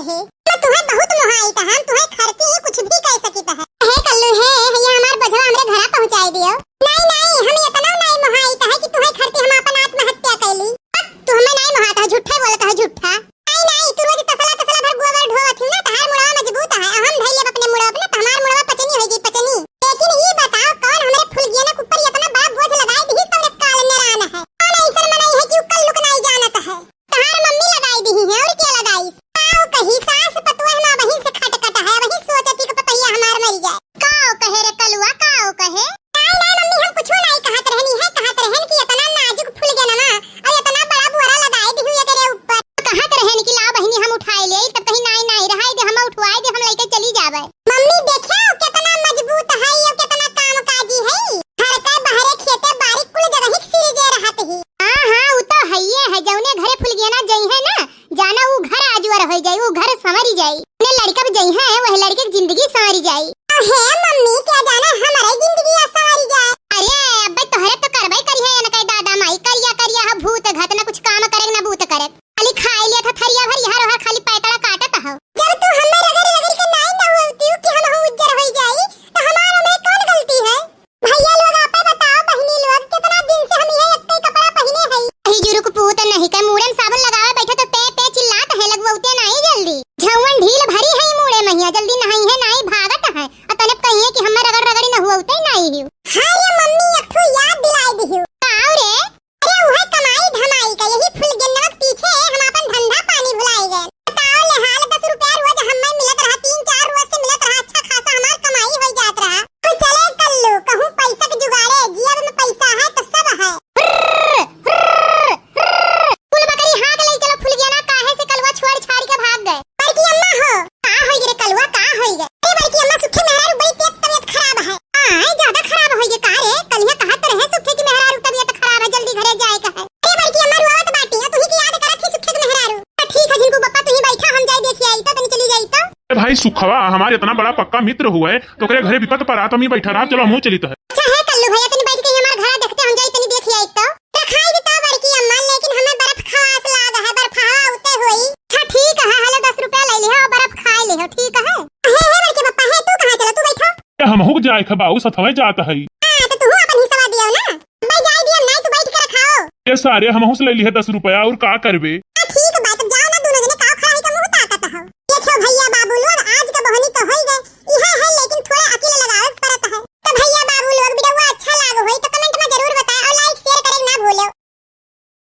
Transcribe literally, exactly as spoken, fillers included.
है। तो तुहे बहुत मोहाइत है, हम तुहे खरती ही कुछ भी कह सकित है। हे कल्लू, हे, ये हमार बोझवा हमरे घरा पहुँचाई दियो। नहीं, नहीं, हम इतना नहीं मोहाइत है कि तुहे खरती हम अपन आत्महत्या कैली। अब तू हमें नहीं मोहात है, झूठे बोलत है, झूठा। नहीं, नहीं, तू रोज तसला, तसला भर गोबर ढोवत ही ना, तहार मुड़वा मजबूत है, हम धई लेब अपने मुड़वा अपने, तहार मुड़वा पचनी होई जी, पचनी। लेकिन ई बताओ, कौन हमरे फुलगियना के ऊपर इतना बड़ा बोझ लगाई दिही, तोरे काल नेरान है? कौन ऐसन मनई है कि उ कल्लू के नहीं जानत है? तहार मम्मी लगाई दिही है, और क्या लगाई? काऊ कही, सास पतोह ना वहीं से खटखट है, वहीं सोचती कि पतोहिया हमार मर जाए। काऊ कहे रे कलुआ, काऊ कहे? नहीं, नहीं मम्मी, हम कुछो नहीं कहत रहनी है, कहत रहन कि इतना नाजुक फुलगेनवा, और इतना बड़ा बोरा लगाई दिहू एकरे ऊपर। कहत रहन कि लाओ बहिनी हम उठाए ले, तब कहीं नाई, नाई, रहाई दे, हम उठवाए दे, हम लेके चली जावे। मम्मी देखो कितना मजबूत है, ये कितना कामकाजी है। घर के बाहरे खेते बारी कुल जगह ही सिरजे रहत ही। हाँ, हाँ, उ तो हइये है, जौने घरे फुलगेना जइहै ना, जाना उ घर आजुअर होइ जाई, उ घर संवरी जाई। ने लड़का भी जइहै, वह लड़के की जिंदगी संवरी जाई। हे मम्मी, क्या जाना हमारे जिंदगी संवरी जाए। अरे, अबे तोहरे तो करबे करिहै, इनके दादा माई करिया करिया है, भूत घात, ना कुछ काम करे, ना बूत करे। खाली खाए लिया था थरिया भर, यहाँ रहा खाली पैतड़ा काटत हो। जब तू हमें रगड़ रगड़ के नाई ना हुआ होती कि हम हो उज्जर होई जाई, तो हमारा में कौन गलती है? भैया लोग, आपे बताओ, बहिनी लोग, कितना दिन से हम ये एक ही कपड़ा पहिने हई। अही जुरुक पूत नहीं के मूड़े में साबुन लगावे बैठे तो पे पे चिल्लात है, लगवौते नहीं जल्दी। झौवन ढील भरी है मूड़े महिया, जल्दी नहाई है, नाई भागत है। और तने कहिए कि हमें रगड़ रगड़ी न हुआ उते नहीं हियो। हाँ रे मम्मी, एक ठो याद दिलाई दिहू। का रे? अरे उहे कमाई धमाई का, यही फुलगेनवा के पीछे हम आपन धंधा पानी भुलाई गए। बताओ ले हाल, दस रुपया रोज हमें मिलत रहा, तीन चार रोज से मिलत रहा, अच्छा खासा हमार कमाई हो जात रहा। तो चले कल्लू, कहूँ पैसा के जुगाड़े, जेब में पैसा है तो सब है। कुल बकरी हाँक ले चलो फुलगेना, काहे से कलुआ छोड़ छाड़ के भाग गए। बड़की अम्मा हो, का होई गे रे कलुआ, का होई गे? ए बड़की अम्मा, सुखे मेहरारू बड़ी तेज तबीयत खराब है। आय, ज्यादा खराब होई गे का रे? कलिया कहत रहे सुखे की मेहरारू तबीयत खराब है, जल्दी घरे जाए का है। ए बड़की अम्मा रोवत बाटी, आ तुही के याद करत ही सुखे की मेहरारू। तो ठीक है झिनकू बप्पा, तुही बैठा, हम जाई देखी आई तो, तनी चली जाई तो। ए भाई सुखवा, हमार इतना बड़ा पक्का मित्र हुआ है, तो ओकरे घरे विपत परा तो हम ही बैठा रहा, चलो हमहू चली तो है। अच्छा है कल्लू भैया, तनी बैठ के हमार घर देखते, हम जाई तनी देखी आई तो। रखाई देता बड़की अम्मा, लेकिन हमें बर्फ खास लाग है, बर्फ हवा उते होई। अच्छा ठीक है, हेलो दस रुपया ले लिहो, बर्फ खाए लिहो, ठीक है? हे, हे बड़के पप्पा, हे तू कहाँ चला, तू बैठो। ए, हमहू के जाए के बा, उ सथवे जात हई। हाँ, तो तू अपन हिस्सा दियो ना। भाई जाए दियो, नहीं तू बैठ के रखाओ। ए सारे, हमहू से ले लिहे दस रुपया, और का करबे?